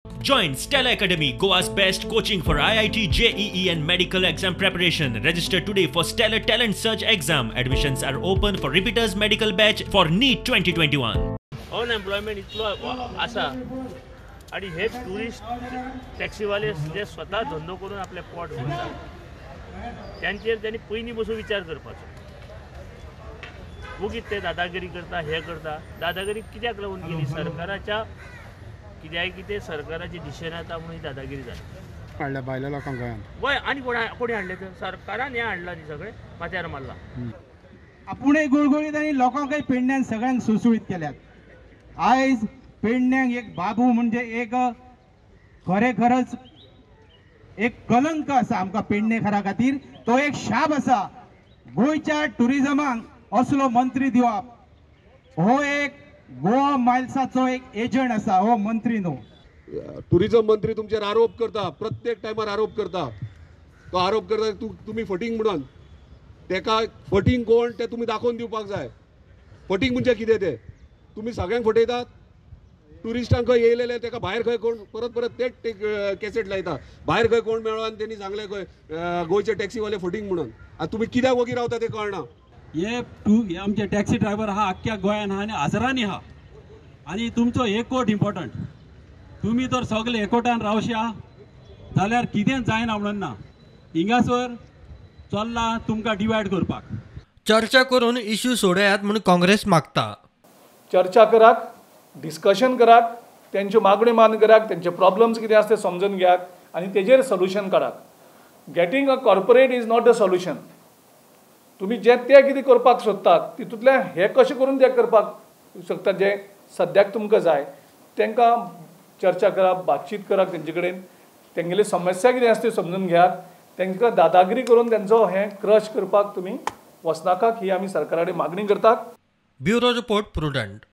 Join Stella Academy, Goa's best coaching for IIT, JEE and medical exam preparation. Register today for Stellar Talent Search exam. Admissions are open for repeaters medical batch for NEET 2021. Unemployment इतलो आसा आनी हे tourist टॅक्सीवाले जे स्वता धंदो करून आपलें पोट भरतात त्यांचेर त्यांनी पयलीं बसून विचार करपाचो. वगीत ते दादागिरी करता, हे करता. दादागिरी कित्याक लागून केली? सरकाराच्या कित्याक कितें सरकाराच्या दिशेन येता म्हणून ही दादागिरी जाली. हाडल्या भायल्या लोकांक गोंयांत. वय आनी कोणी हाडलें तर सरकारान हें हाडलां न्ही, सगळें माथ्यार मारलां. आपुणूय गुळगुळीत आनी लोकांकय पेडण्यान सगळ्यांक सुळसुळीत केल्यात. आयज पेडण्यांक एक बाबू म्हणजे एक खरें खरंच एक कलंक आसा आमकां पेडणेकारां खातीर. तो एक शाप आसा. गोंयच्या ट्युरिजमाक असलो मंत्री दिवप हो एक गोवा मायल्साचो एक एजंट आसा हो मंत्री न्हू. टुरिजम मंत्री तुमचेर आरोप करता, प्रत्येक टायमार आरोप करता. तो आरोप करता तुमी फटींग म्हणून. तेका फटींग कोण तें तुमी दाखोवन दिवपाक जाय. फटींग म्हणजे कितें तें तुमी सगळ्यांक फटयतात. ट्युरिस्टांक खंय येयलेले तेका भायर खंय कोण परत परत तेच कॅसेट लायता. भायर खंय कोण मेळ्ळो आनी तेणी सांगलें खंय गोंयचे टॅक्सीवाले फटींग म्हणून. आनी तुमी कित्याक वगी रावता तें कळना. हे आमचे टॅक्सी ड्रायव्हर आहा आख्ख्या गोंयान आहा आनी हजारांनी आहा. आनी तुमचो एकवट इम्पॉर्टंट. तुमी जर सगळे एकवटान रावश्या जाल्यार कितेंच जायना म्हणून ना. हिंगासर चल्ला तुमकां डिवायड करपाक. चर्चा करून इश्यू सोडयात म्हूण काँग्रेस मागता. चर्चा करात, डिस्कशन करात, तेंच्यो मागण्यो मान्य करात, तेंचे प्रॉब्लम्स कितें आसा ते समजून घेयात आनी तेजेर सोल्युशन काडात. Getting a corporate is not the solution. तुमी जें तें कितें करपाक सोदतात तितूंतल्यान हें कशें करून तें करपाक शकतात जें सद्याक तुमकां जाय. तांकां चर्चा करात, बातचीत करात तेंचे कडेन, तेंगेली समस्या कितें आसा त्यो समजून घेयात. तांकां दादागिरी करून तेंचो हें क्रश करपाक तुमी वचनाकात ही आमी सरकारा कडेन मागणी करतात. Bureau report, Prudent.